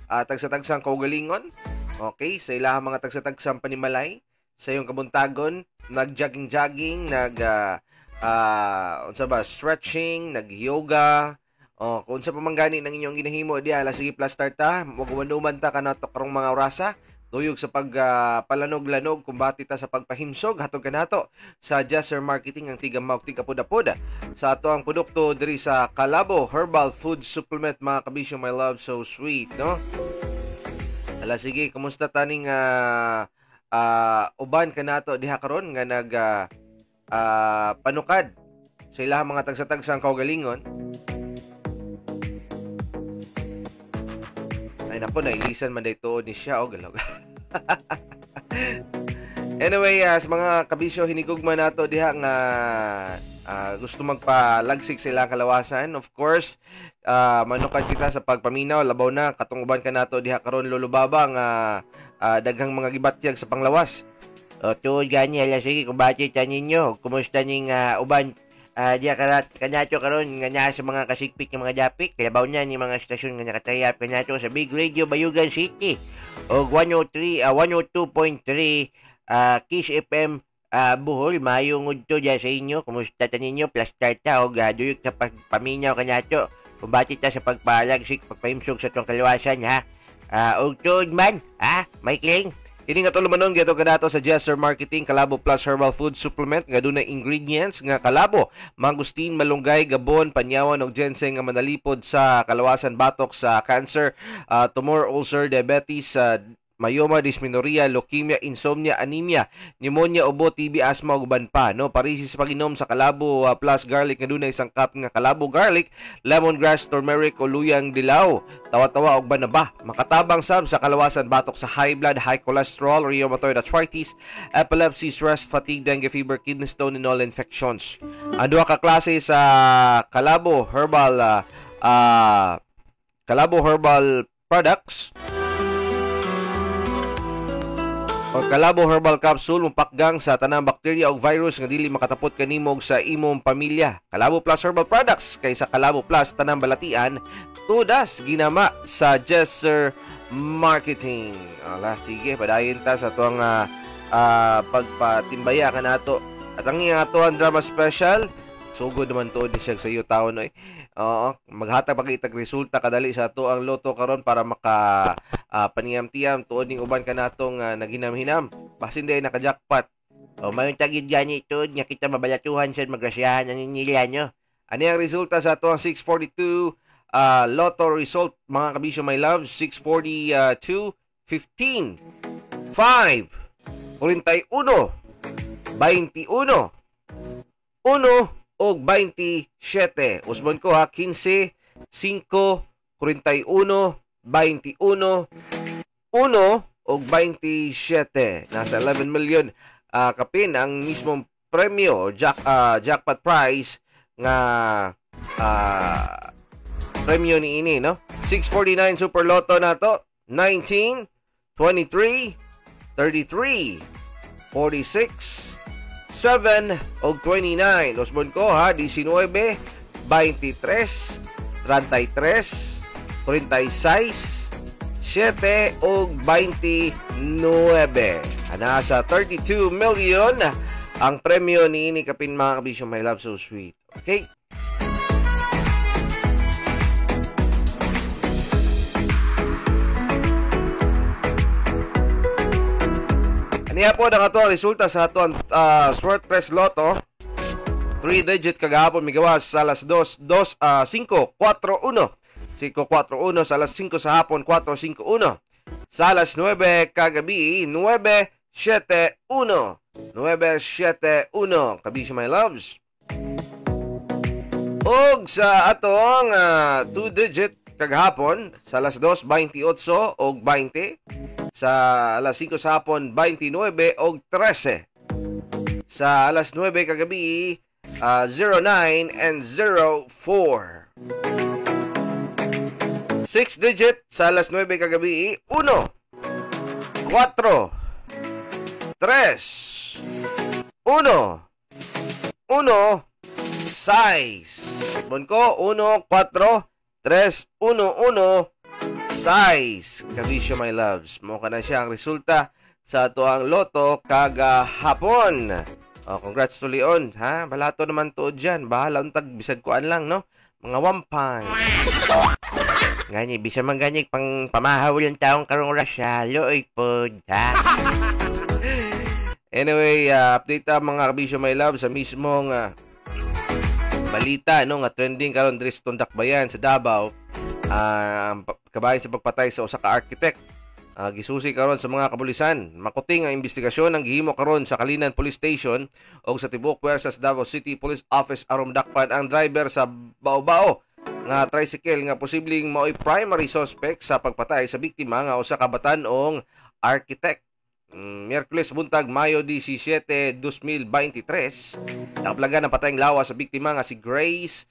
tagsa-tagsang kaugalingon. Okay, sa ilahang mga tagsa-tagsang panimalay, sa iyong kabuntagon, nag-jogging-jogging, nag unsa ba, stretching, nag-yoga. Oh, kung unsa pa man gani nang inyong ginahimo diha, ala sige plus start ta, maghuman ta kanato karong mga orasa. Duyog sa pagpalanog-lanog, kumbati ta sa pagpahimsog, hatog kanato sa Jesser Marketing ang tiga maog tigapud-apod sa ato ang produkto diri sa Kalabo Herbal Food Supplement, mga kabisyo, my love, so sweet, no? Ala sige, kumusta taning uban kanato diha karon nga nag panukad sa ilahang mga tagsa-tagsang kaugalingon. Ay nako, nailisan man dayto ni siya og galog. Anyway, sa mga kabisyo, hinigugma nato diha nga gusto magpalagsik sa ilang kalawasan. Of course, manukad kita sa pagpaminaw, labaw na katunguban kanato diha karon Lolo Baba nga daghang mga gibatyag sa panglawas. O tuod gani, ala sige, kumbati ta ninyo. Kumusta ning uban diha kanato karon nga naa sa mga kasikpik nga mga dapit, labaw na ni mga estasyon nga nakatayap kanato sa Big Radio Bayugan City og 102.3 Kiss FM Bohol. Maayong udto diha sa inyo. Kumusta ta ninyo? Plus start ta og duyog sa pagpaminaw kanato. Kumbati ta sa pagpalagsik, pagpahimsog sa atong kalawasan, ha. Og tuod man, ha, Michael. Kini nga tulumanon giadto kanato sa Jesser Marketing Kalabo Plus Herbal Food Supplement nga dunay ingredients nga kalabo, mangustin, malunggay, gabon, panyawan og ginseng nga manalipod sa kalawasan batok sa cancer, tumor, ulcer, diabetes, myoma, dysmenorrhea, leukemia, insomnia, anemia, pneumonia, ubo, TB, asthma ug uban pa, no? Parisi sa pag-inom sa Kalabo Plus Garlic nga dunay isang cup nga kalabo garlic, lemongrass, turmeric o luyang dilaw, tawa-tawa ug banaba. Makatabang sab sa kalawasan batok sa high blood, high cholesterol, rheumatoid arthritis, epilepsy, stress, fatigue, dengue fever, kidney stone and all infections. Ang duha ka klase sa Kalabo Herbal Kalabo Herbal Products o Kalabo Herbal Capsule mupakgang sa tanang bakterya ug virus nga dili makatapot kanimo sa imong pamilya. Kalabo Plus Herbal Products kay sa Kalabo Plus tanang balatian tudas ginama sa Jesser Marketing. Ala sige, padayon ta sa tuang pagpatimbaya kanato. At ang ato ang drama special, sugod naman tuod ni siya sa iyo taon oy. Oo, maghatag pa kitag resulta kadali sa ato ang loto karon para maka paniyam-tiyam tuod ning uban kanatong naghinam-hinam. Basin day naka-jackpot. O mayong tagid gani tuod nga kita mabalatuhan sad magrasyahan ani nila nyo. Ani ang resulta sa ato ang 642 lotto result mga kabisyo my love, 642 15 5 41 21 1 og 27. Usbon ko ha, 15, 5, 41, 21, 1 og 27. Nasa 11 million kapin ang mismong premyo, jackpot prize nga premyo ni ini, no? 649 Super Lotto nato, 19, 23, 33, 46, 7 og 29. Usbon ko ha, 19, 23, 33, 36, 7 og 29. Nasa 32 million ang premyo ni ini kapin mga kabisyo, my love, so sweet. Okay? Niya po ang ato ang resulta sa ato ang Swerte Lotto. 3 digit kagahapon migawas sa alas 2, 2, 5, 4, 1. 5, 4, 1 sa alas 5 sa hapon, 4, 5, 1. Sa alas 9 kagabi, 9, 7, 1. 9, 7, 1. Kabisyo my loves. Og sa atong 2 digit kagahapon sa alas 2:28 og 20. Sa alas 5 sa hapon, 29 og 13. Sa alas 9 kagabi, 09 and 04. 6 digit sa alas 9 kagabi, 1, 4, 3, 1, 1, 6. Bon ko, 1, 4, 3, 1, 1, 6, kabisyo my loves. Mo kana siya ang resulta sa atoang loto kagahapon. Oh, congrats to Leon, ha? Balato naman tuod dyan. Bahala untag bisag kuan lang, no? Mga wampay. Gani, bisa man gani pang pamahaw lang taong karong oras sa looy pod, ha? Anyway, update ta mga kabisyo my love sa mismong balita, no, nga trending karon diri sa Tondakbayan sa Davao. Kabahin sa pagpatay sa usa ka architect. Gisusi karon sa mga kapulisan. Makuting ang investigasyon ang gihimo karon sa Calinan Police Station og sa tibuok puwersa sa Davao City Police Office aron dakpan ang driver sa bao-bao nga tricycle nga posibleng mao'y primary suspect sa pagpatay sa biktima nga usa ka batan-ong architect. Miyerkules buntag, Mayo 17, 2023, nakaplagan ang patayng lawas sa biktima nga si Grace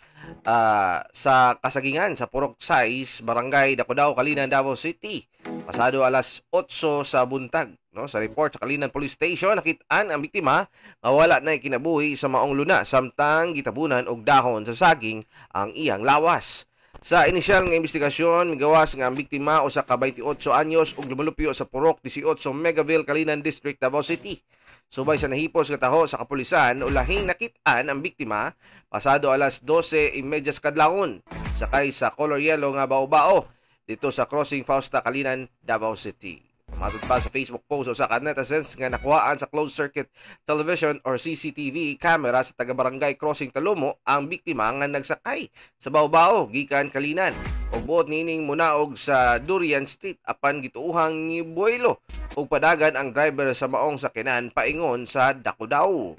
sa kasagingan sa Purok 6, Barangay Dacudao, Calinan, Davao City. Pasado alas 8 sa buntag, no? Sa report sa Calinan Police Station, nakitaan ang biktima nga wala na kinabuhi sa maong luna samtang gitabunan og dahon sa saging ang iyang lawas. Sa inisyal nga investigasyon, migawas nga ang biktima usa ka 28 anyos ug lumulupyo sa Purok 18, Megaville, Calinan District, Davao City. Subay sa nahipos nga taho sa kapulisan, ulahing nakit-an ang biktima pasado alas 12:30 sa kadlawon, sakay sa color yellow nga bao-bao dito sa Crossing Fausta, Calinan, Davao City. Matod pa sa Facebook post usa ka netizens nga nakuhaan sa closed circuit television or CCTV camera sa taga-barangay Crossing Talomo ang biktima nga nagsakay sa bao-bao gikan Calinan ug buot niining munaog sa Durian Street apan gituohang ni buwelo ug padagan ang driver sa maong sakyanan paingon sa Dacudao.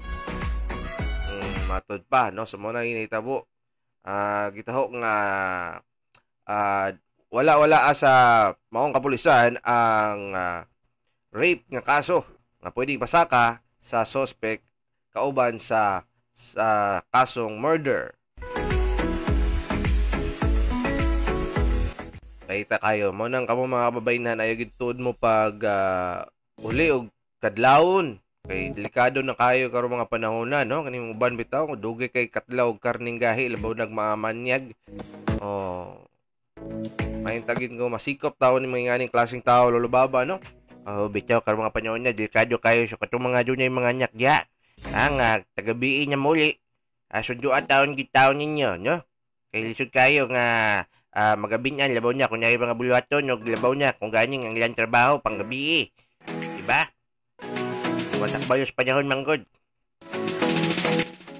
Matod pa, no, sa mo na hinahitabo, gitaho nga wala-wala sa maong kapulisan ang rape nga kaso nga pwedeng pasaka sa suspect kauban sa kasong murder. Kahita kayo mo nang kamo mga kababayenhan, ayaw gid tuod mo pag uli og kadlawon kay delikado na kayo karong mga panahon na, no? Kaning uban bitaw dugay kay katlaw og karning gahi labaw nagmaamanyag. Oh, mahintagin ko masikop tao ni mga nganing klaseng tao lolo baba, no? Oh, bitaw karong mga panahon na delikado kayo sa katong mga dunay mga nyak diha. Ang tagabiin niya muli. Sunduan taon gid taon ninyo, no? Kay lisod kayo nga magabinan labaw niya kung naay mga buluhaton og labaw niya kung ganing ang ilang trabaho panggabi. Diba? Watak bayos panahon manggod.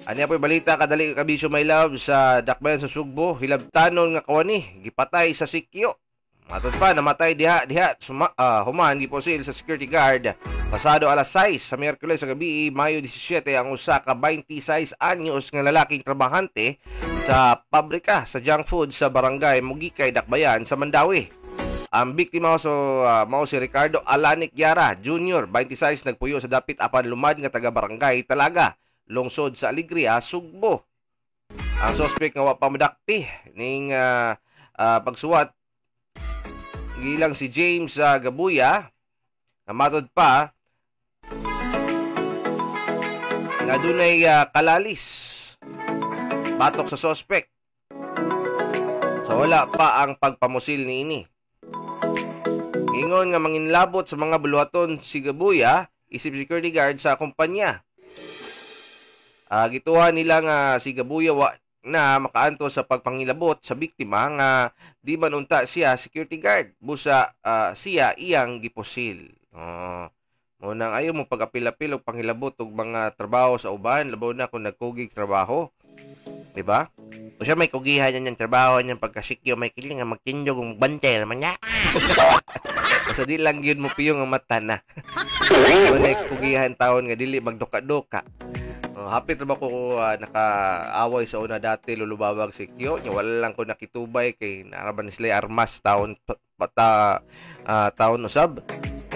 Ani apoy balita kadali kabisyo my love sa Dakbayan sa Sugbo, hilabtanon nga kawani gipatay sa sikyo. Matod pa namatay diha human gipusil sa security guard pasado alas 6 sa Miyerkules sa gabi, Mayo 17, ang usa ka 26 anyos nga lalaking trabahante sa pabrika sa junk food sa barangay Mugikay, Dakbayan sa Mandaue. Ang biktima so mao si Ricardo Alanik Yara Jr., 26, nagpuyo sa dapit apan lumad nga taga barangay Talaga, lungsod sa Alegria, Sugbo. Ang suspect nga wa pa madakpi ning pagsuwat gilang si James Gabuya, nga matod pa nga dunay kalalis batok sa suspect. So wala pa ang pagpamusil niini. Ingon nga manginlabot sa mga buluhaton si Gabuya isip security guard sa kumpanya. Gituha nila nga si Gabuya wa na makaanto sa pagpangilabot sa biktima nga di man unta siya security guard busa siya iyang gipusil. Munang ayaw mo pag-apil-apil og pangilabot og mga trabaho sa uban, labaw na kung nagkugig trabaho, di ba? O siya may kugihan niyan trabaho niyan pagkasikyo may kiling nga magtindog og bantay naman niya. Basta di lang gyud mo piyong ang mata na. Wala kugihan taon nga dili magduka-duka. Hapit ra ba ko nakaaway sa una dati lulubabag si Kyo nya wala lang ko nakitubay kay naaraban sila armas taon pata taon usab.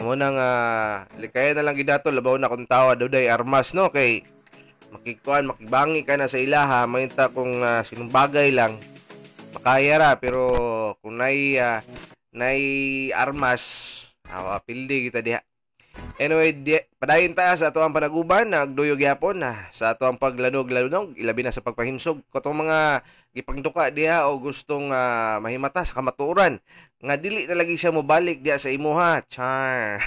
Mo nang likayan na lang gid ato labaw na kung tawa duday armas, no, kay makikuan makibangi ka na sa ilaha mainta kung sinumbagay lang makaya ra, pero kung nay armas pildi kita diha. Anyway, padayon ta sa ato ang panaguban, nagduyo gyapon na sa ato ang paglanog-lanog, ilabi na sa pagpahimsog katong mga gipangduka diha o gustong mahimata sa kamatuoran nga dili na lagi siya mobalik diha sa imuha. Char.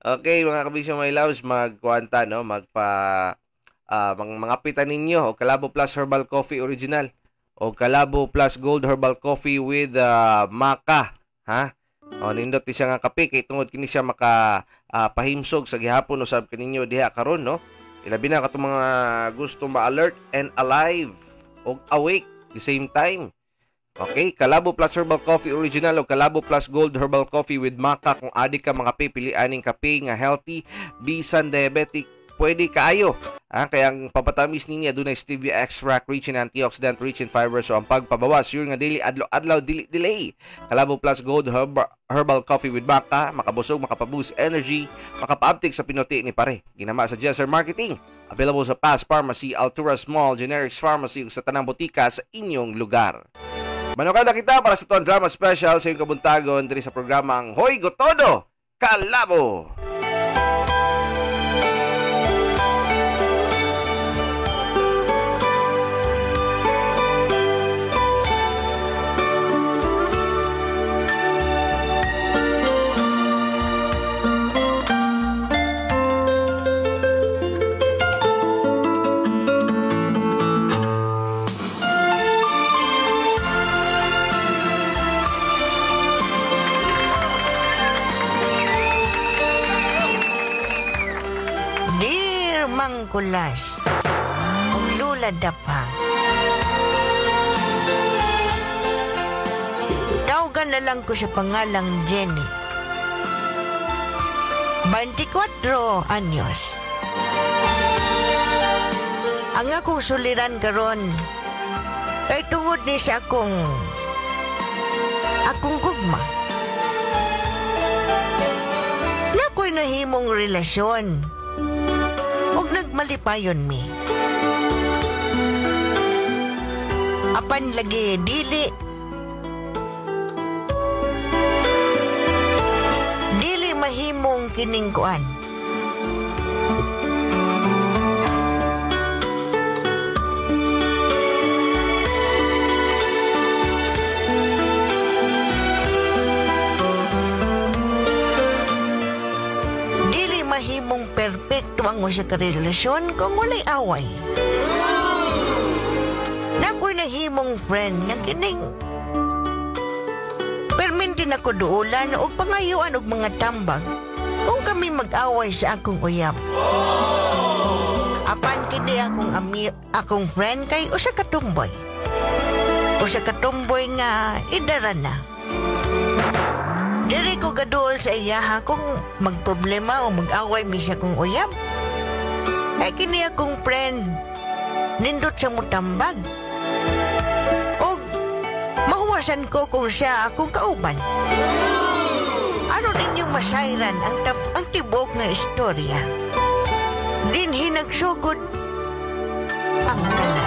Okay, mga kabisyo my loves, magkuanta no, magpa mga pitan ninyo o Kalabo Plus Herbal Coffee Original o Kalabo Plus Gold Herbal Coffee with maca, ha? O nindot ni siya nga kape kay tungod kini siya maka pahimsog sa gihapon usab kaninyo diha karon no. Ilabi na katong mga gusto ma-alert and alive og awake the same time. Okay, Kalabo Plus Herbal Coffee Original o Kalabo Plus Gold Herbal Coffee with maca. Kung adik ka mga kape, pili aning kape nga healthy, bisan diabetic, pwede kaayo. Kaya ang papatamis niya dunay stevia extract, rich in antioxidant, rich in fiber. So ang pagpabawas, sure nga daily adlaw-adlaw dili delay. Kalabo Plus Gold Herbal Coffee with maca, makabusog, makapaboost energy, makapaabtik sa pinuti ni pare. Ginama sa Jesser Marketing. Available sa Paz Pharmacy, Alturas Mall, Generics Pharmacy ug sa tanang botika sa inyong lugar. Manukad na kita para sa tuang drama special sa iyong kabuntagon diri sa programang Hoy Gotodo Kalabo. Mangkulas, ug Lula Dapa. Tawgan na lang ko sa pangalang Jenny. 24 anyos. Ang akong suliran karon kay tungod ni sa akong gugma. Nakoy nahimong relasyon ug nagmalipayon mi. Apan lagi dili mahimong kining kuan. Dili mahimong perpekto ang usa ka relasyon kung walay away. Nakoy nahimong friend nga kining perminti na ko duulan og pangayuan og mga tambag kung kami mag-away sa akong uyab. Apan kini akong friend kay usa ka tumboy. Usa ka tumboy nga idara na. Diri ko gaduol sa iyaha kung magproblema o mag-away mi siya kong uyab. Ay kini akong friend nindot sa mutambag. Og mahuwasan ko kung siya akong kauban. Aron ninyong masayran ang tibok nga istorya. Dinhi nagsugod ang tanan.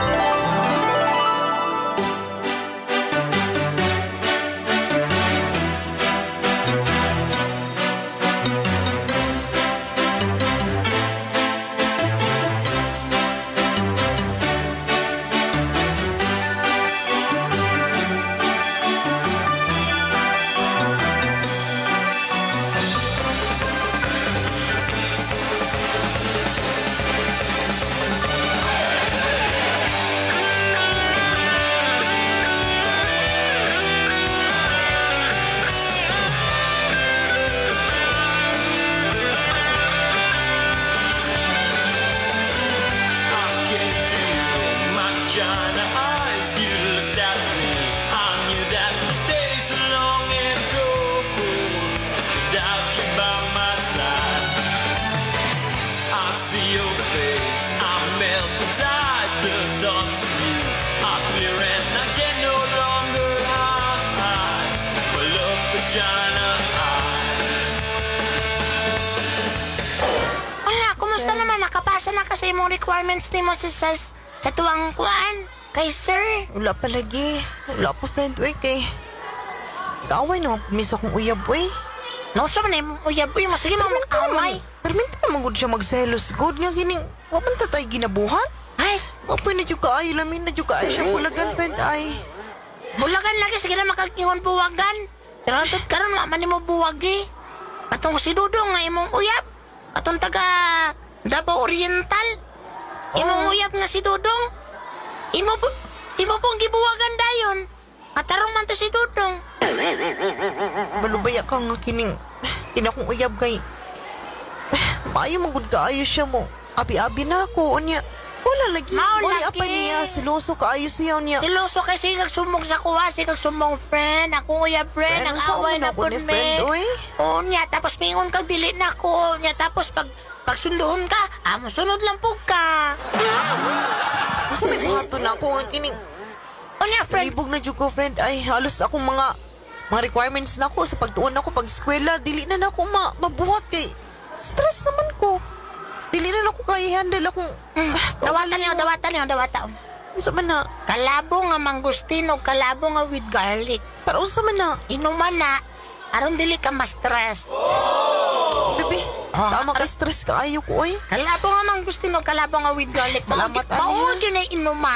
Nakapasa na kasi mong requirements ni mo sa tuwang kuan kay sir. Wala pa lagi. Wala pa friend, uy, kay kaaway naman pumisa kong uyab, uy. No, sa man imong uyab. Uy, masige man mag-away. Perminta naman gud siya magselos. Good nga kining, wa man ta tay ginabuhat. Ay, Wa pa na jud kaayo, lamin na jud kaayo siya bulagan, friend, ay. Bulagan lagi, sige na makagingon buwagan. Pero antod karon wa man nimo buwagi. Katong si Dudong nga imong uyab. Katong taga Davao Oriental. Imong uyab nga si Dudong. Imo pong gibuwagan dayon. Katarong man to si Dudong. Balubaya ka nga kining, kini akong uyab kay, maayo man gud kaayo siya mo. Abi-abi na ako, unya. Wala lagi. Mao Wala lagi. apa niya, siloso kaayo siya, unya. Siloso kay sigag sumong sa kuha, sigag sumong friend. Akong uyab friend, Friend, ang unsa away man na ako pud ni me. friend, oy? Unya, tapos mingon kag dili na ako. Unya, tapos pag pagsunduhon ka, amo sunod lang pug ka. Unsa may buhaton na ako nga kining, Unya, friend, nalibog na jud ko, friend. Ay, halos akong mga requirements na ako sa pagtuon ako pag eskwela, dili na nako mabuhat kay stress naman ko. Dili na nako kaya handle akong Dawatan niyo, dawatan niyo, dawatan. Unsa man na? Kalabo nga mangustin o kalabo nga with garlic. Para unsa man na? Inuman na, aron dili ka ma-stress. Bebe, tama kay stress kaayo ko oy. Kalabo nga mangustin o kalabo nga with garlic. Salamat, ani, Mao ha? yun ay inuma.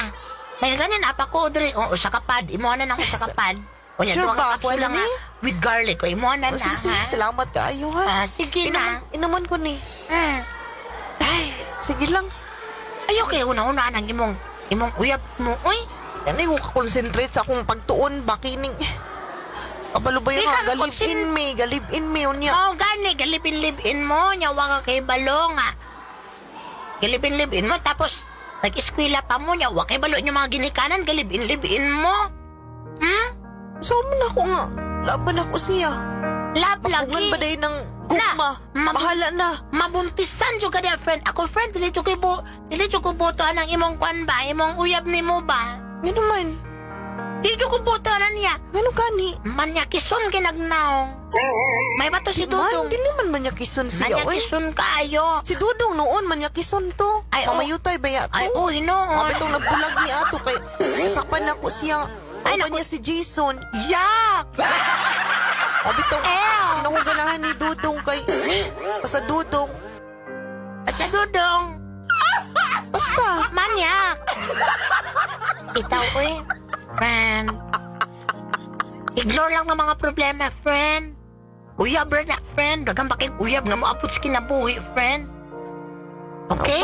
May ganin apa ko diri o usa ka pad, imo na nang usa ka pad. O yan, Sure duha ka ba? kapsula Wala nga ni? with garlic. O imo na O, na, sige, sige, ha? salamat kaayo ha. Ah, sige na. Inuman ko ni. Ay, Sige lang. ayo kay una-una nang imong uyab mo, oy. Ano yung concentrate sa akong pagtuon ba kining Kabalo ba Di yun ka ha? Galib in me, galib in me unya. Oh, gani, galibin-libin mo, nya wa ka kay balo nga. Galibin-libin mo, tapos nag-eskwela pa mo, nya wa kay balo nyo mga ginikanan, galibin-libin mo. So man ako nga, laban ako siya. Lab lagi. Mapungan ba dahil ng gugma? Na, Bahala na. Mabuntisan jud ka na, friend. Ako, friend, dili jud ko botohan ang imong kwan ba, imong uyab nimo ba? Ngano man? Dili jud ko botohan niya. Ngano kani? Manyakison kinagnaong. May bato si Di man, Dudong. dili man manyakison siya, oy. Manyakison kaayo. Si Dudong noon, manyakison to. Ay, oh. Mamayutay ba ya to? Ay, oh, hinuon. Abi tong nagbulag ni ato kay sakpan ako siya. Ay, Ay, naku. niya si Jason. Yak! Abi tong Ew. kinakuganahan ni Dudong kay basta Dudong. Basta Dudong. Basta. Manyak. Itaw, oy. Friend. Ignore lang ng mga problema, friend. Uyab ra na, friend. Daghang ba kay uyab nga moabot sa kinabuhi, friend? Okay?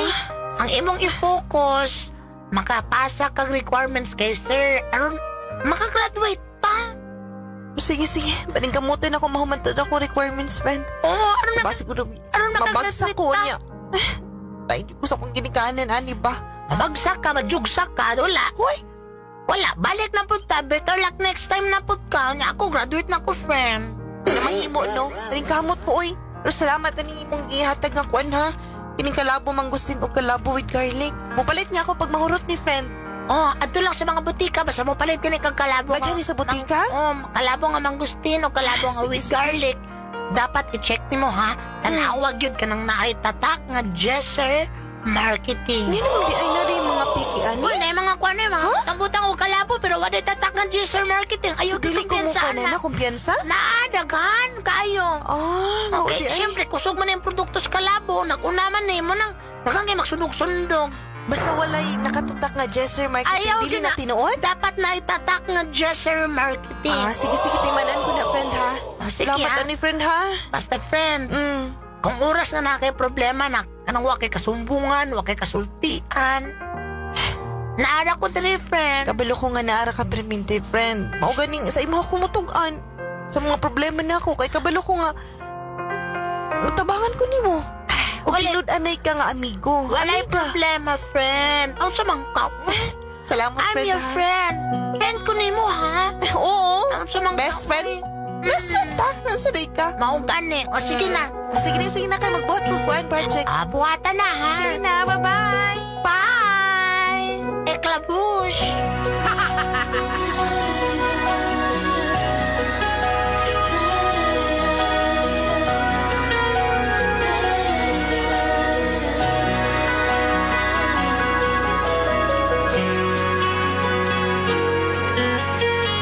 Ang imong i-focus, makapasa kag requirements kay sir, aron makagraduate ta. Sige, sige. Paningkamutin ako, mahumantod ako requirements, friend. Oo, aron Ba, siguro, aron mabagsak makagraduate ko ta. niya. Tayo ko sa akong ginikanan, ani ba? Mabagsak ka, majugsak ka, wala. Hoy! Wala, balik na pud ta. Better luck next time na pud ka. Nya ako, graduate na ko, friend. Na mahimo, no? Paningkamot ko, oy. Pero salamat ani imong gihatag nga kuan, ha? Kining kalabo mangustin o kalabo with garlic. Mupalit niya ako pag mahurot ni friend. Oh, adto lang sa mga butika basta mo palit kini kag kalabo. Daghan ni sa butika? Oh, kalabo nga mangustin o kalabo nga Sige, with sige. garlic. Dapat i-check nimo ha. Tanawa gyud kanang naay tatak nga Jesser Marketing. Nga naman di ay na rin mga piki, ani? Uy, na mga kuan eh, mga butang-butang og kalabo pero wala tatak nga Jesser Marketing. Ayaw So, dili ko mo kumpiyansa ka na na kumpiyansa? Naa, daghan kayo. Ah, mao Okay, di ay. siyempre, kusog man na yung produkto sa kalabo. Nag-una man eh, mo nang daghang kay magsunog-sundog. Basta walay nakatatak nga Jesser Marketing, Ayaw dili yun na tinuod? Dapat na itatak nga Jesser Marketing. Ah, sige, sige, timanan ko na, friend, ha? Oh, sige, Salamat, ha? ani, friend, ha? Basta, friend, kung oras na na kay problema na, anong wa kay kasumbungan, wa kay kasultian. Naara ko diri, friend. Kabalo ko nga naara ka, Berminte, friend. Mao ganing sa imo ako mutugan sa mga problema na ako. Kay kabalo ko nga, natabangan ko nimo. O tinud-anay ka nga, amigo. Walay Amiga. problema, friend. Ang sa mangka. Salamat, I'm friend, your ha? friend. Friend ko nimo, ha? Oo. Ang sa mangka. Best friend. Best friend ta. Nasa day ka. Mao gani. O sige na. Sige na, sige na kay magbuhat ko kuan project. Ah, buhatan na, ha? Sige na, bye-bye. Bye! Eklabush!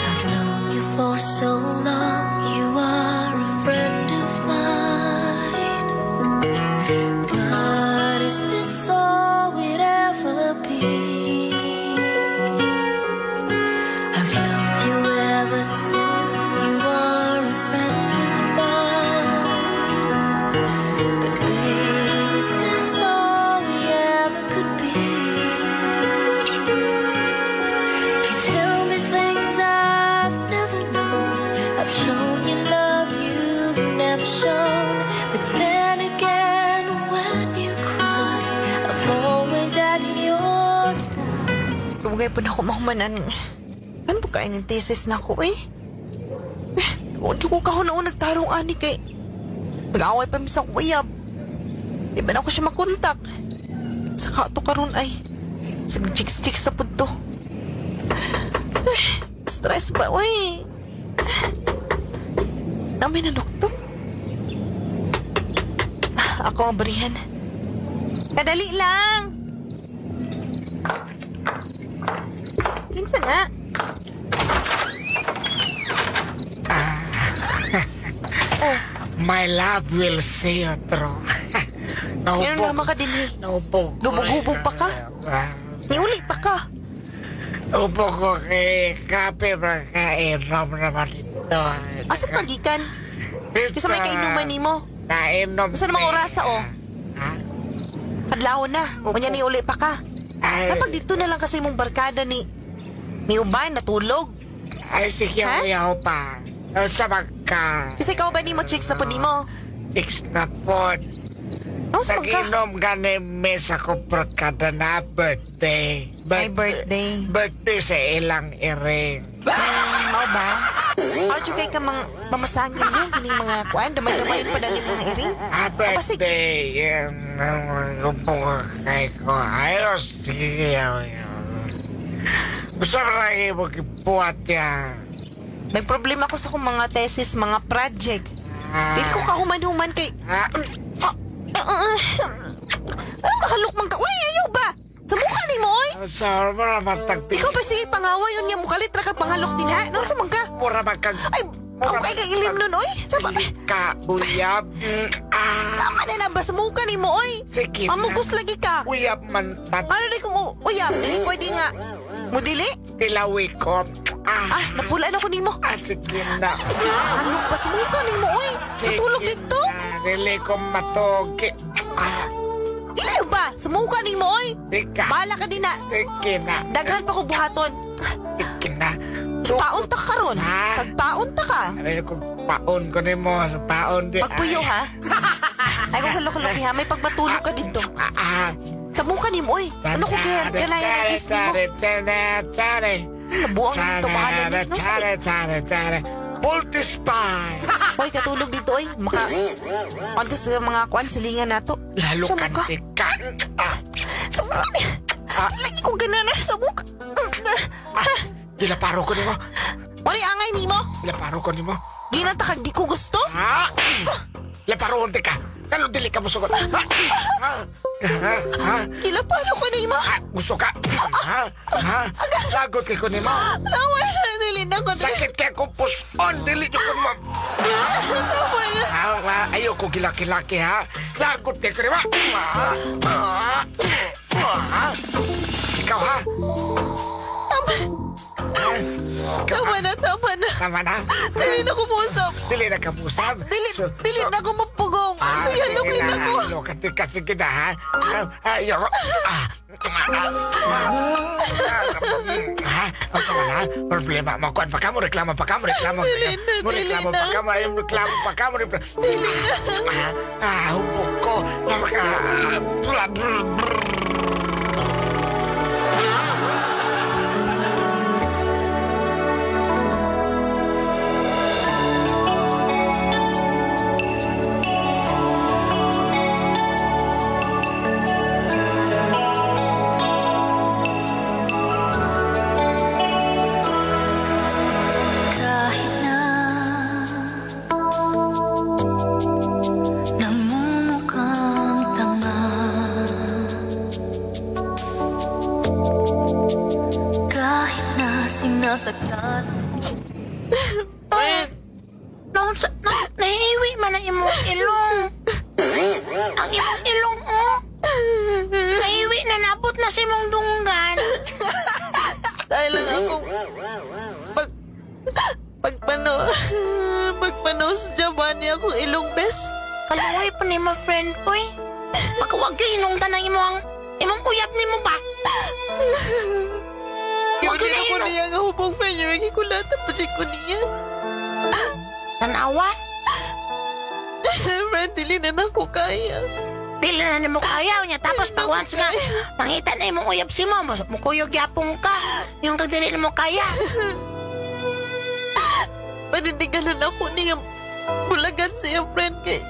I've known you for so long, you are a friend of Dugay po na ako mahumanan. Ano po kain ng thesis na ako eh? Di ko kahon na nagtarong ani kay nag-away pa mi sa akong uyab. Di ba na ako siya makontak? Saka ato karon ay chicks-chicks sa punto. Stress ba, uy? Nami na nuktok. Ako ang barihan. Kadali lang! Kinsa na? Oh. My love will see you through. Ngayon naman ka din eh. Naubog. Lubog-hubog pa ka? Niuli pa ka? Upo ko kay kape makainom naman ito. Asa pagikan? Kisa may kainuman nimo? Nainom. Basta namang orasa oh. Ha? Adlaw na. Unya niuli pa ka. Ay, Kapag dito na lang kasi mong barkada ni uban natulog. Ay, sige, uyaw pa. Sa magka. Kasi ikaw ba ni mo chicks na po ni mo? Chicks na po. No, sa magka. Nag-inom gani mi sa kumprakada na birthday. My birthday. Birthday sa ilang iring. Mao ba? How you kay ka mang mamasangin mo? Kining mga kuan, damay-damayin pa na ni mga iring. Ah, birthday. Upo ko kay ko. Ayos, sige. Gusto mo lang ibuhat yan. Nagproblema ko sa akong mga thesis, mga project. Dili ko kahuman-human kay... Ano mahalok man ka? Uy, ayaw ba? Sa mukha ni mo, oy! Sa mura matagpi. Ikaw ba sige pangaway yun niya mukalit ra ka panghalok din ha? No, sa mangka? Mura magkag... Ay, ako kay kailim nun, oy! Sa ba? Ka, uyab. Tama na na ba? Sa mukha ni mo, oy! Sige. Mamugos lagi ka. Uyab man tat. Ano na kung uyab? Dili pwede nga. Mudili? Tilawi ko. Napula na ko nimo. Sige na. Halok pa sa mukha nimo, oy! Matulog dito? Dili ko matugi. Ilayo ba? Sa mukha nimo, oy! Tika. Bala ka din na. Sige na. Daghan pa ko buhaton. Sige na. Paunta ka ron. Kagpaunta ka. Ay, kung paon ko nimo sa paon di. Pagpuyo ha. Ay kung kalok-kalok ha, may pagmatulog ka dito. Sa mukha nimo, oy. Ano kung kaya ganayan ang kiss nimo? Nabuang tumahanan ni. No, Tsare. Pultis pa. Hoy, katulog dito, oy. Maka... Kuan ka sa mga kuan, silingan nato. Lalo Sa mukha. ka. Sa mukha niya. Lagi ko ganana sa mukha. Gilaparo ko nimo. Wala angay nimo. Gilaparo ko nimo. Ginata kag di ko gusto. Gilaparo unti ka. Kalo dili ka musugot. Gilaparo ko nimo. Gusto ka. Lagot kay ko nimo. Tama na, dili na ko. Sakit kay ko puson. Dili ko mo. Tama na. Ayoko gilaki-laki ha. Lagot kay ko nimo. Ikaw ha. Tama. Tama na, tama na. Tama na? Dili na ko musap. Dili na ka musap? Dili na ko mapugong. Sige, lukin na ko. Lukin ka, sige na ha. Ayoko. Ha? Tama na? Problema mo. Kuan pa ka mo, reklamo pa ka mo, reklamo. Dili na, dili na. Reklamo pa ka mo, reklamo pa ka mo. Dili na. Hubog ko. Sinasaktan. Nahiwi man ang imong ilong. Ang imong ilong, oh. Nahiwi na nabot na sa imong dunggan. Dahil lang akong pagpanos dyan niya akong ilong, bes. Kaluhay pa ni mo, friend, oy. Pagkawag kayo hinungdan ang imong uyab ni mo ba? Huwag na ko niya nga hubog, friend. Yung ikulata pa siya ko niya. Tanawa? Friend, dili na na ako kaya. Dili na nimo kaya niya. Tapos pag once nga, mangita na imong uyab si mo, mukuyog yapong ka. Yung kag dili nimo kaya. Panindigan na ako niya bulagan siya, friend. Kay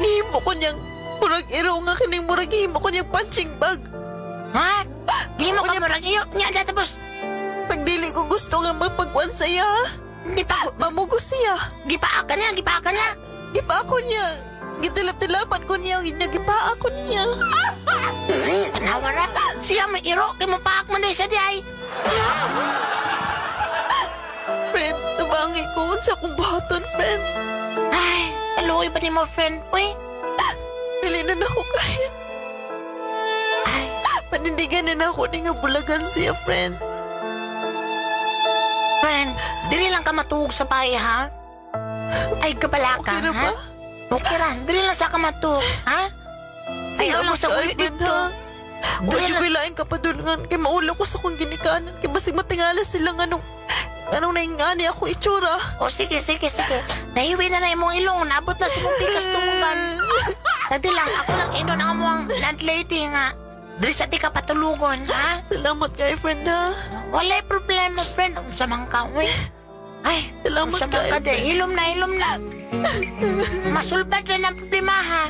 nihimo ko niyang murag iro nga kining murag himo ko niyang punching bag. Ha? Himo ka murag iyo. Niya tapos pag dili ko gusto nga magpagwan sa iya. Di pa mamugos siya. Gipaa ka niya, gipaa ka niya. Gipaa ko niya. Gitilap-tilapan ko niya. Gipaa ko niya. Tanawara. Siya may iro. Kaya mo paak man siya di ay. Friend, tabangi ko sa akong buhaton, friend. Ay, kaluoy ba ni mo, friend? Uy. Dili na na ako kaya. Ay. Panindigan na ako ni nga bulagan siya, friend. Friend, dili lang ka matuog sa bahay, ha? Ay, kabala ka, okay na ha? ba? Okay ra. Dili lang sa ka matuog, ha? Ayaw lang sa ulit dito. Huwag yung kailain ka pa doon nga. Kaya maula ko sa kong ginikanan. Kaya basig matingala sila nga anong naingani ako itsura. O sige, sige, sige. Nahiwi na na imong ilong. Naabot na sa mong pikas tumugan. Dati lang, ako lang inon ang among landlady nga. Dili sa di ka patulugon, ha? Salamat kay friend, ha? Wala'y problema, friend. Unsa man ka, uy. Ay, salamat unsa man ka, kay. Hilom na, hilom na. Masulbad na ng problema, ha?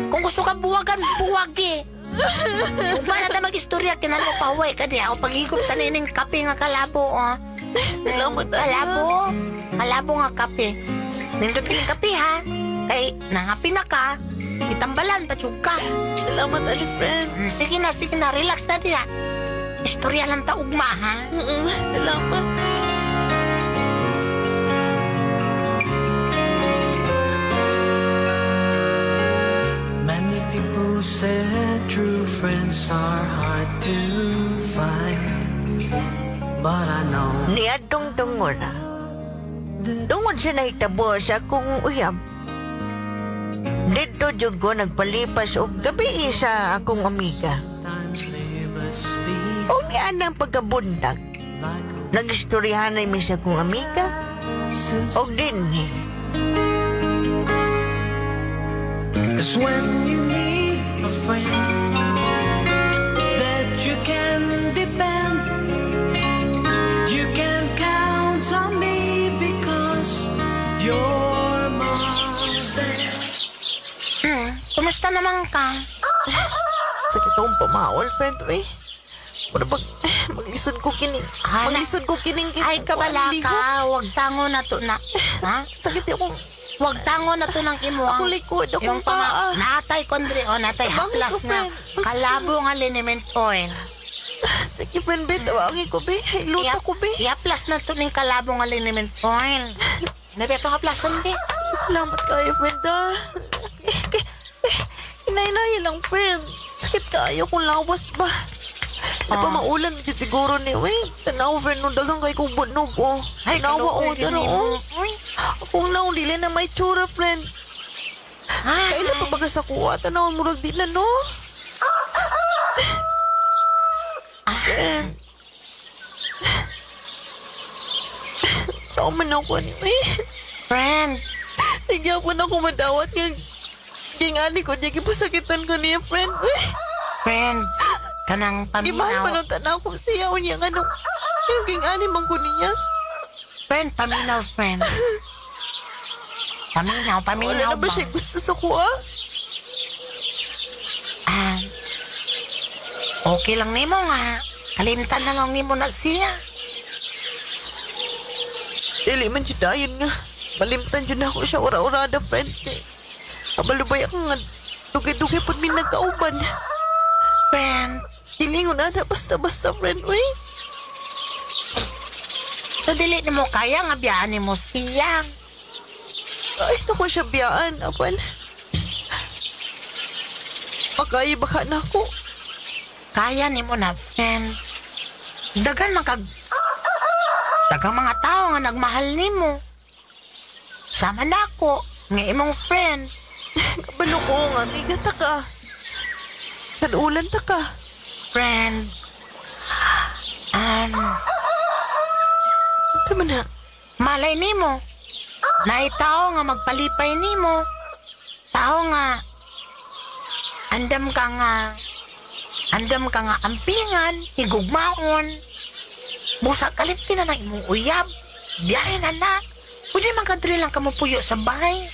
Kung gusto ka buwagan, buwagi. Kung paano ta mag-istorya, kinalo pa, uy, ka di. Ako paghigop sa nining kape nga kalabo, oh. Salamat, kalabo. Kalabo nga kape. Nindot kang kape, ha? Kay, nangapi na ka. Itambalan, patsug ka. Salamat, ali, friend. Sige na, sige na. Relax na diya. Istorya lang ta ugma, ha? Salamat. Many people said true friends are hard to find, but I know. Niadtong tungod na. Tungod sa nahitabo sa akong uyab. Dito jud ko nagpalipas og gabi sa akong amiga. Og niya ang pagkabundag. Nagistoryahanay mi sa akong amiga. Og dinhi. 'Cause when you need a friend that you can depend, you can count on me because you're my best. Kumusta naman ka? Sakit akong pamaol, friend, eh. Mura pag maglisod ko kining. Maglisod ko kining. Ay, kabala ka. Huwag tango na to na. Ha? Sakit akong. Huwag tango na to ng imuang. Akong likod, akong paa. Natay, kondre, o natay, haplas na. Kalabo nga liniment oil. Sige, friend, be. Tawagin ko, be. Iluta ko, be. Iaplas na to ng kalabo nga liniment oil. Nabi, ito haplasan, be. Salamat kayo, friend, ah. Hinay-hinay lang, friend. Sakit kayo kung lawas ba. Napamaulan oh. Siguro ni, uy. Tanaw, friend, nung dagang kay kong bunog, oh. Ay, tanawa, oh. Tara, oh. Akong naong dili na may tsura, friend. Ay. Kailan pa baga sa kuha? Tanaw, murag di na, no? Friend. Saan man ako, anyway. Friend. Nagyapon ako madawat nga. Gingani ko niya, kipasakitan ko niya, friend. Uy. Friend, kanang paminaw. Gimahal pa nung tanaw ko siya o niya, anong, anong gingani man ko niya. Friend, paminaw, friend. Paminaw, paminaw. Wala na ba siya gusto sa kuha? Ah, okay lang nimo nga. Kalimtan na lang nimo na siya. Dili man siya dayon nga. Malimtan dyan ako siya ura-urada, friend. Kabalubay ako nga. Dugay-dugay po mi nagkauban. Friend. Hilingon na basta-basta, friend. Uy. So, dili na mo kaya nga biyaan mo siya. Ay, naku siya biyaan. Apan. Makaya baka na ako. Kaya ni mo na, friend. Dagan man kag... Dagang mga tao nga nagmahal ni mo. Sama na ako, nga imong friend. Kabalo ko nga, amiga ta ka. Kanulan ta ka. Friend. Sama na? Malay nimo. Naitao nga magpalipay nimo. Tao nga andam ka nga ampingan, higugmaon. Busa kalimti na na imong uyab. Biyahe na na. Pwede man kadiri lang ka mopuyo sa bahay.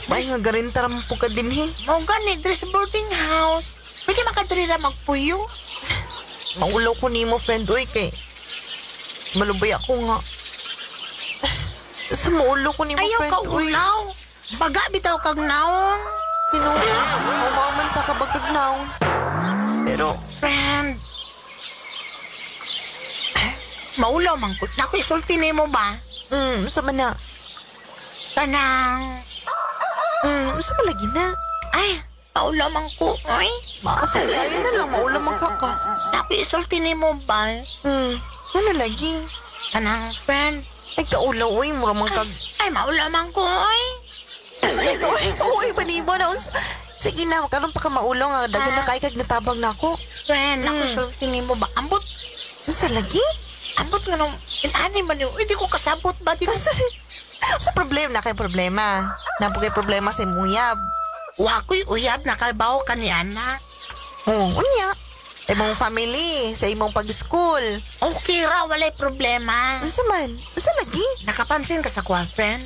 Bay nga garinta ra man po ka dinhi. Mao gani diri sa boarding house. Pwede man kadiri ra magpuyo. Maulaw ko nimo friend oy kay malubay ako nga. Sa maulo ko nimo Ayaw friend ka oy. ulaw. Baga bitaw kag naong. Tinuod, umaman ta ka bagag naong. Pero friend, maulaw man ko. Naku, isulti nimo ba? Sa man na. Kanang Sa malagi na. Ay, maulaw man ko, oy. Maasok, ayaw na lang, maulaw man ka ka. Naku, isulti nimo ba? Ano lagi? Kanang friend. Ay, kaulaw, oy, mura man kag... Ay, maulaw man ko, oy. Ay, oy, panibo na. Sige na, karon pa ka maulaw nga. Dagan na kay kag natabang na ako. Friend, naku, isulti nimo ba? Ambot. Sa lagi? Ambot nga nung, inani man yun. Hindi ko kasabot ba? Di ko... Sa problema na kay problema. Napugay problema sa imong uyab. Wa ko'y uyab, nakabaw ka ni Ana. Oo, unya. Imong family, sa imong pag-school. Okay ra, walay problema. Unsa man? Unsa lagi? Nakapansin ka sa kuha, friend?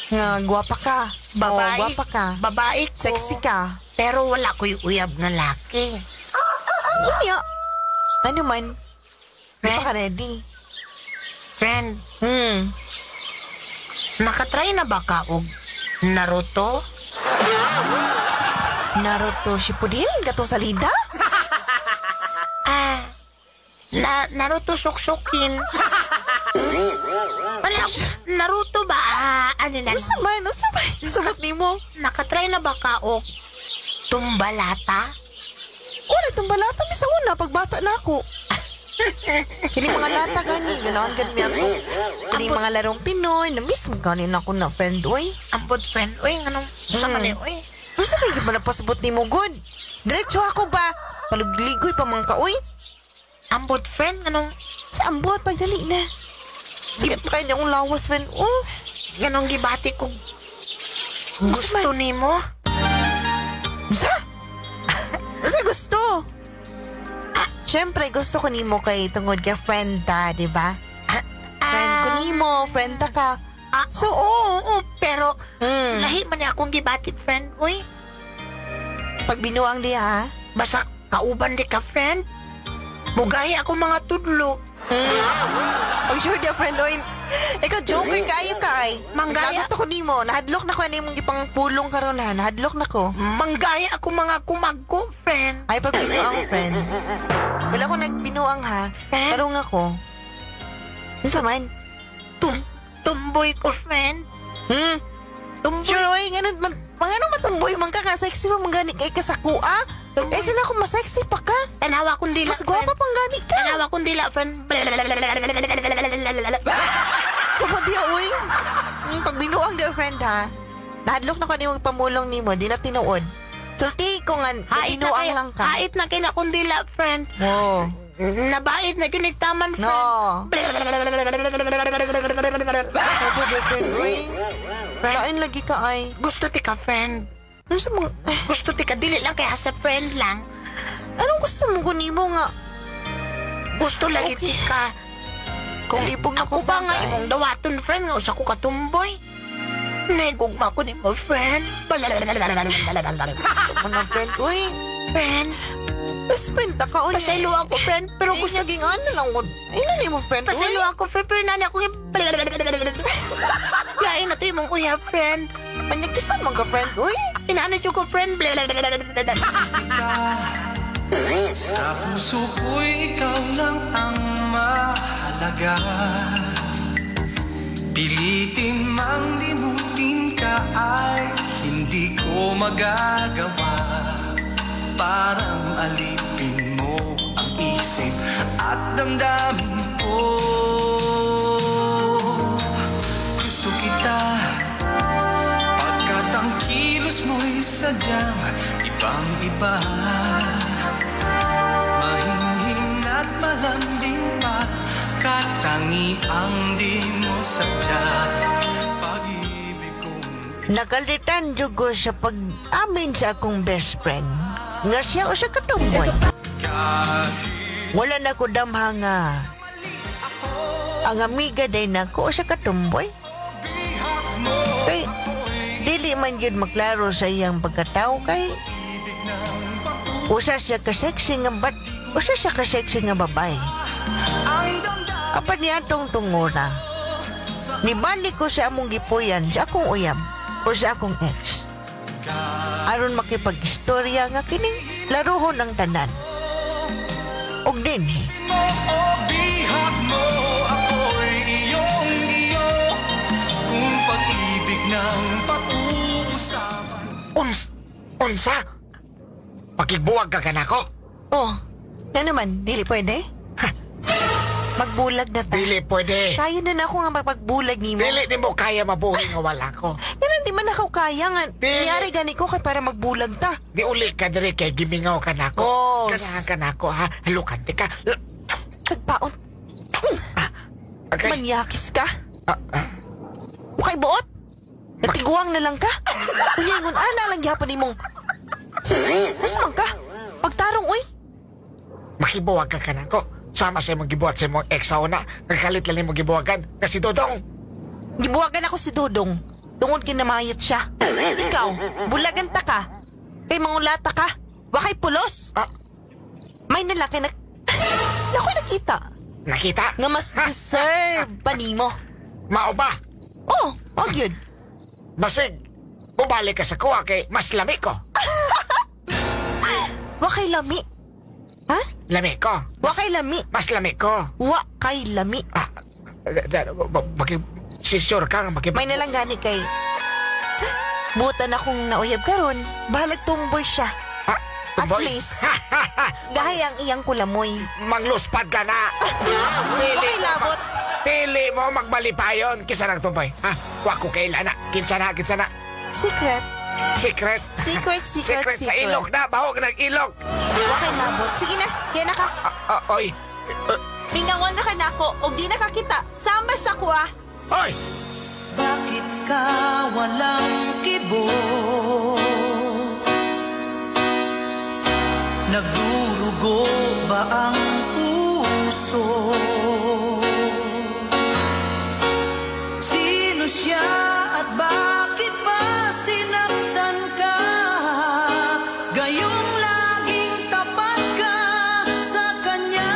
Nga, gwapa ka. Babae. Oh, gwapa ka. Babae ko. Sexy ka. Pero wala ko'y uyab na laki. Unya. Ano man? Di pa ka ready. Friend. Nakatry na ba ka og Naruto? Naruto Shippuden? Gatong salida? Naruto suksukin. Wala, Naruto ba? Ano na? Unsa man? Unsa man? Sabot nimo. Nakatry na ba ka og tumbalata? Una, tumbalata mi sa una pagbata na ako. Kini mga lata gani, ganahan gani mi ato. Kini mga larong Pinoy, na-miss mo gani na ako na friend, oy. Ambot friend, oy, nganong sa man oy. Unsa may ba napasabot nimo good? Diretso ako ba? Palugligoy pa man ka, oy. Ambot friend, nganong sa ambot pagdali na. Sakit pa kayo akong lawas, friend. Oh. Nganong gibati ko gusto nimo? Unsa? Unsa gusto? Siyempre, gusto ko nimo kay tungod kay friend ta, di ba? Friend ko nimo, friend ta ka. So, oo, pero lahi man niya akong gibatit, friend, uy. Pag binuang diya, ha? Basta kauban di ka, friend. Mugahi ako mga tudlo. Pag sure dia, friend, oy. Ikaw, joker kayo ka, ay. Manggaya. Naglagot ako nimo. Nahadlok na ko, ano yung ipangpulong karon ha. Nahadlok na ko. Manggaya ako mga kumagko, friend. Ay, pag binuang, friend. Wala ko nagbinuang, ha. Friend? Tarong ako. Unsa man? Tumboy ko, friend. Tumboy. Sure, oy. Ganun, man, mga ano matumboy man ka nga. Sexy pa man gani kay kasako, ah. Eh, sila kung masexy pa ka. Tanawa kong dila, Mas gwapa pang gani ka. Tanawa kong dila, friend. So, pabia, uy. Pag binuang dear friend, ha. Nahadlok na ko ni mong pamulong nimo, di na tinuod. Sulti ko nga, binuang lang ka. Hait na kay na kong dila, friend. Oh. Nabait na yun, nagtaman, friend. No. Opo, dear friend, uy. Lain lagi ka, ay. Gusto ti ka, friend. Ano sa mga... Gusto ti ka, dili lang kay sa friend lang. Anong gusto mo ko nimo nga? Gusto lagi ti ka. Kung Kalipog na ako ko, ba friend, nga ay. imong dawaton, friend, nga usa ko katumboy. Negugma ko nimo, friend. Mga friend, uy. Friend. Best friend ta ka, uy. Pasaylo ako, friend. Pero Ay, gusto... naging ano lang ko. Ay, na nimo, friend, uy. Pasaylo ako, friend. Pero nani ako yung... Lain na to imong uya, friend. Panyakisan man ka, friend, uy. Inaanad ko, friend. Sa puso ko'y ikaw lang ang mahalaga. Pilitin mang limutin ka ay hindi ko magagawa. Parang alipin mo ang isip at damdamin ko. Gusto kita pagkat ang kilos mo'y sadyang ibang-iba. Mahinhin at malambing pa, katangiang di mo sadya. Pag-ibig kong Nakalitan jud ko sa pag-amin sa akong best friend nga siya usa ka tumboy. Wala na ko damha nga ang amiga day nako usa ka tumboy. Kay dili man gyud maklaro sa iyang pagkatao kay usa siya ka sexy nga bat, usa siya ka sexy nga babae. Apan niya atong tungura, nibalik ko sa among gipuyan sa akong uyab o sa akong ex. Aron makipag-istorya nga kining laruhon ang tanan. Og dinhi. Bihak mo, ako'y iyong iyo. Kung pag-ibig ng pag-uusapan. Unsa? Pakigbuwag ka kanako? Oh, na naman, dili pwede? Magbulag na ta. Dili pwede. Kaya na ako nga mapagbulag nimo. Dili nimo kaya mabuhi nga wala ko. Ganun di man ako kaya nga. Dili. Niyari gani ko kay para magbulag ta. Di uli ka diri kay gimingaw ka nako. Oh, Ganahan ka nako ha. Halukan ti ka. Sagpaon. Okay. Manyakis ka. Ukay buot. Natiguang na lang ka. Unya ingon ana lang gyapon nimong. Mas man ka. Pagtarong uy. Makibuwag ka kanako. Sama sa imong gibuhat sa imong ex sa una. Nagkalit lang imong gibuwagan. Kasi Dodong. Gibuwagan ako si Dodong. Tungod kinamayot siya. Ikaw, bulagan ta ka. Kay mangulata ka. Wakay pulos. Ah. May nalaki na... Naku, nakita. Nakita? Nga mas deserve pa nimo. Mao ba? Oh, og yun. Basig, bubalik ka sa kuha kay mas lami ko. Wakay lami. Ha? Lami ko. Wakay lami. Mas lami ko. Wakay lami. Ah, si sure ka nga May nalang gani kay... Butan akong nauyab karon. Bahalag tumboy siya. Ah, At tumboy? least, gahay ang iyang kulamoy. Mangluspad ka na. Dili Wakay labot. Dili mo magbalipayon. Kisa nang tumboy. Ha? Wa ko kailan na. Kinsa na, kinsa na. Secret. Secret. Secret, secret, Secret sa secret. ilok na. Bahog ng ilok. Wakay labot. Sige na, kaya na ka. Oy. Mingawan na ka nako og di nakakita. Sama sa kuha. Oy! Bakit ka walang kibo? Nagdurugo ba ang puso? Sino siya at bakit ba sinaktan ka? Gayong laging tapat ka sa kanya.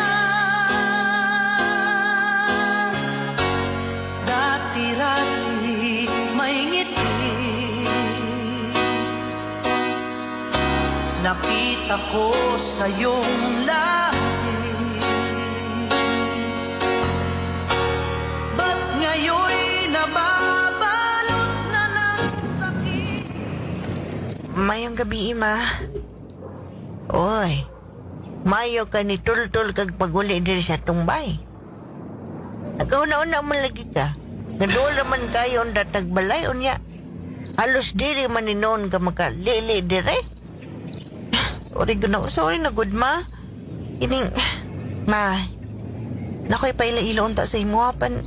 Dati-rati may ngiti, nakita ko sa iyong lahi. Ba't ngayon'y nababalot na ng sakit? Mayong gabi, ma. Oy, mayo ka ni tultul kag paguli diri sa tumbay. Nagkauna-una man lagi ka. Naduol man kayo ang datag balay unya. Halos dili man ni noon ka makalili dire. Sorry, guna. Sorry na good, ma. Ining, ma. Nakoy paila-ila unta sa imo apan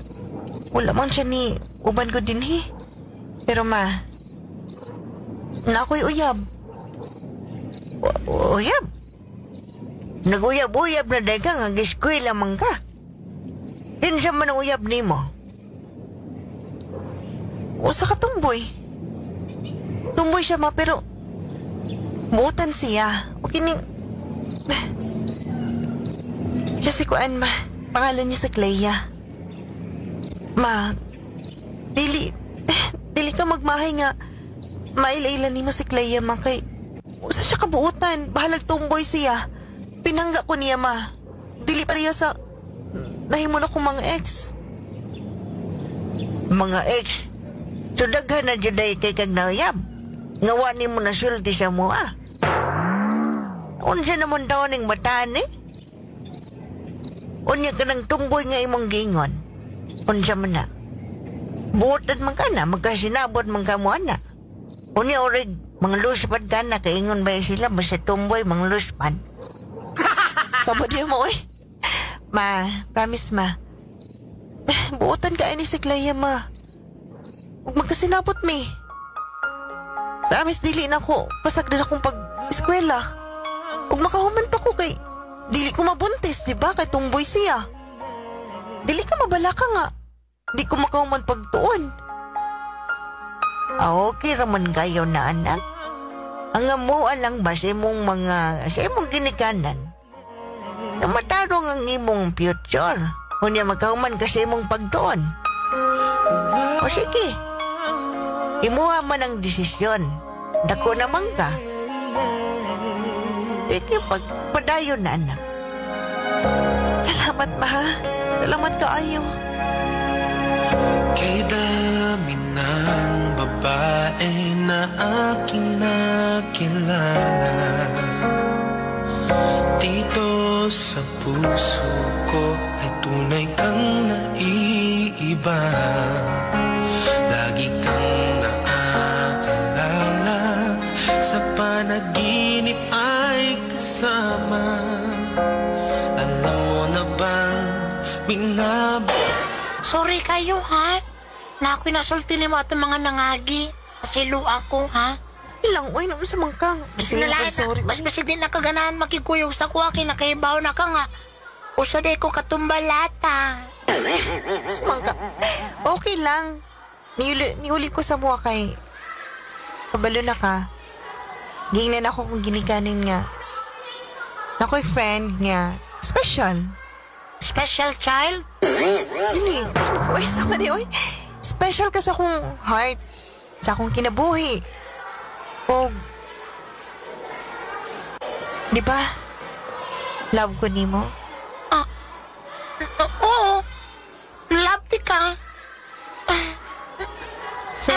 wala man siya ni uban ko dinhi. Pero ma, nakoy uyab. Uyab? Naguyab-uyab na dahil ka nga giskwela man ka. Kinsa man ang uyab nimo? Usa ka tumboy. Tumboy siya ma, pero buutan siya. O kining... Siya si Kuan, ma. Pangalan niya sa Clea. Ma, dili... Dili ka magmahay nga. Maila-ila nimo si Clea, ma, kay... Usa siya kabuutan. Bahalag tumboy siya. Pinangga ko niya, ma. Dili pareha sa... Nahimo na kong mga ex. Mga ex? So daghan na jud ay kay kag nauyab. Nga wa nimo nasulti sa mua. Unsa naman daw ning bataan eh? Unya ka ng tunggoy nga imong gingon. Unsa man na? Buotan man ka na, magkasinabot man ka mo ana. Unya orig, mga luspad ka na, kaingon ba sila, basta tumboy, mga luspad. Kabadyo mo, oy. Ma, promise ma. Buotan ka ni si Clea, ma. Huwag magkasinabot, mi. Promise dili na ko pasagdan akong pag-eskwela. Ug makahuman pa ko kay dili ko mabuntis, di ba? Kay tumboy siya. Dili ka mabala ka nga. Di ko makahuman pagtuon. Ah, okay raman kayo na anak. Ang amoa lang ba sa imong mga, sa imong ginikanan? Na matarong ang imong future. Unya makahuman ka sa imong pagtuon. O sige. Imuha man ang desisyon. Dako naman ka. Sige, pagpadayon na anak. Salamat, ma. Salamat kaayo. Kay dami ng babae na aking nakilala, dito sa puso ko ay tunay kang naiiba. Lagi kang naaalala, sa panaginip ay kasama. Alam mo na bang binab... Sorry kayo, ha? Na ako'y nasulti ni mo atong mga nangagi. Pasilo ako, ha? Ilang, uy, naman sa mangkang. Mas Sige, nalain sorry. na, mas basig din nakaganahan makikuyog sa kuha kay nakaibaw na ka nga. Usa day ko katumbalata. Sa mangka. Okay lang. Niuli ko sa mua kay kabalo na ka. Gingnan ako kung ginikanin nga. Ako'y friend nga. Special. Special child? Dili. Uy, sama di, uy. Special ka sa akong heart. Sa akong kinabuhi. O, di ba? Love ko nimo. Oo. Love di ka. So,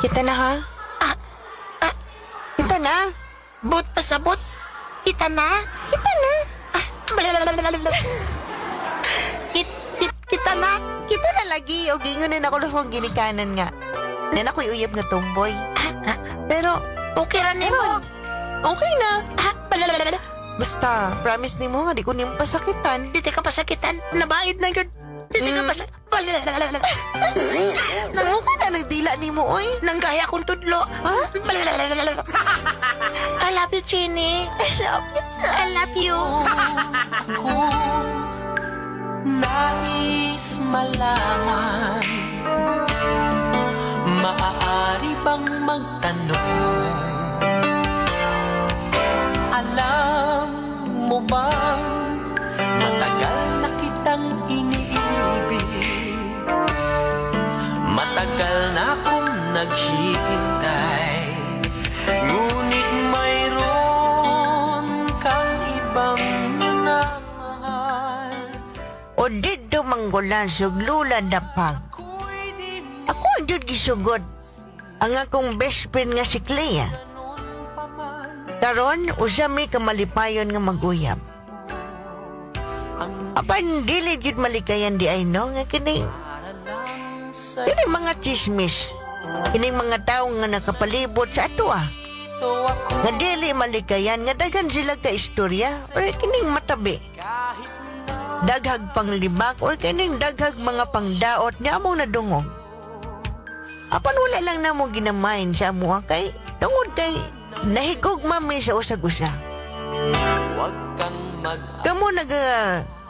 kita na ha? Kita na? But pasabot. Kita na? Kita na. Kita na. Kita na lagi. O gingunin ako lang sa akong ginikanan nga. Nan ako'y uyab nga tomboy. Pero, okay ra nimo. Eron, okay na. Basta, promise nimo nga di ko nimo pasakitan. Di ka pasakitan. Nabaid na yun. Di ka pasakitan. So, okay na nagdila nimo, oy. Nanggaya akong tudlo. Ha? I love you, Chini. I love you too. I love you. Ako nais malaman, maaari bang magtanong? Alam mo bang matagal na kitang iniibig? Matagal na akong naghihintay, ngunit mayroon kang ibang minamahal. O dito manggulan suglulan na pag. Ako ang jud gisugot ang akong best friend nga si Clea. Karon usa mi kamalipayon nga maguyab. Apan dili jud malikayan di ay no nga kini mga chismis, kining mga tawo nga nakapalibot sa atoa. Nga dili malikayan nga daghan sila ka istorya or kining matabi. Daghag panglibak or kining daghag mga pangdaot nga among nadungog. Apan wala lang namo ginamain sa amuha kay tungod kay nahigugma mi sa usag-usa. Kamo naga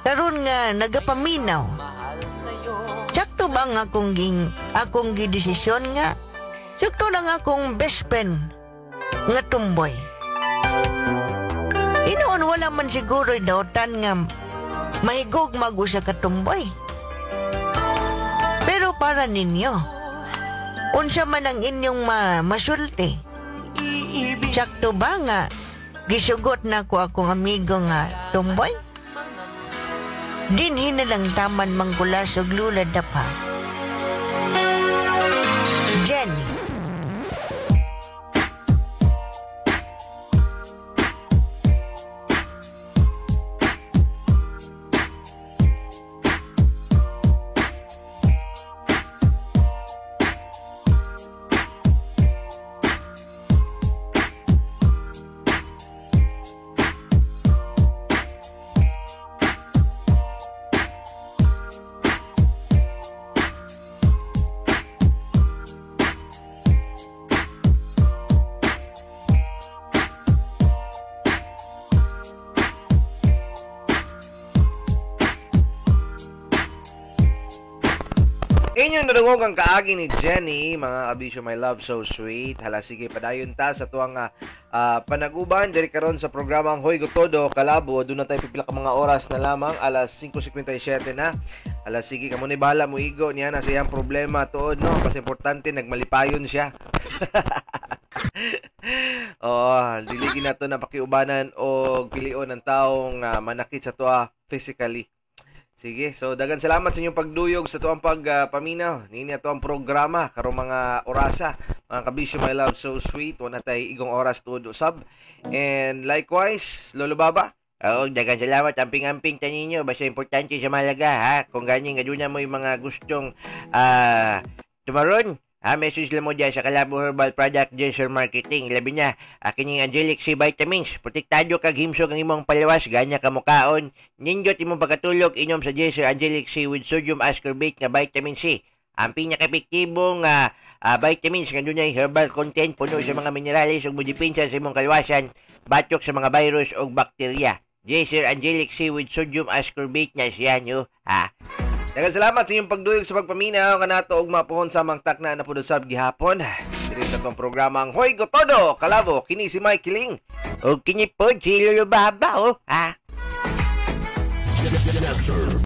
karon nga nagapaminaw. Sakto ba ang akong gidesisyon nga? Sakto lang akong best friend nga tumboy. Inoon wala man siguro dautan nga mahigog mag-usa ka tumboy. Pero para ninyo, unsa man ang inyong masulti? Sakto ba nga gisugot na ko akong amigo nga tumboy? Dinhi na lang taman manggulas og lulad na pa. Jenny. Inyong nadungog ang kaagi ni Jenny, mga kabisyo, my love, so sweet. Hala, sige, padayon ta sa tuwang panaguban diri karon sa programang Hoy Gotodo Kalabo. Doon na tayo pipila ka mga oras na lamang, alas 5:57 na. Hala, sige, kamo ni bahala mo igo niya na sa iyang problema tuod, no? Mas importante nagmalipayon siya. Oo, dili ginato na pakiubanan o pilion ang taong manakit sa tuwa physically. Sige, so dagan salamat sa inyong pagduyog sa tuang pagpaminaw. Nini ato ang programa karong mga orasa. Mga kabisyo, my love, so sweet. Wala tay igong oras tuod usab. And likewise, Lolo Baba. Oo, dagan salamat. Amping-amping ta ninyo. Basta importante sa mahalaga, ha? Kung ganyan, nga doon na mo yung mga gustong tumaron, ha, message lang mo dyan sa Kalabo Herbal Product Jesser Marketing. Labi na, kining Angelic C Vitamins. Protektado kag himsog ang imong palawas, ganya ka mukaon. Nindot imong pagkatulog, inom sa Jesser Angelic C with sodium ascorbate nga vitamin C. Ang pinaka-epektibong vitamins nga dunay herbal content, puno sa mga minerales ug modepensa sa imong kalwasan batok sa mga virus ug bakterya. Jesser Angelic C with sodium ascorbate na siya nyo, ha. Daghang salamat sa inyong pagduyog sa pagpaminaw kanato ug mapuhon sa mang takna na pud usab gihapon. Diri sa atong programang Hoy Gotodo Kalabo, kini si Mike Kiling. Og kini pod si Lolo Baba, oh, ha. Yes, sir.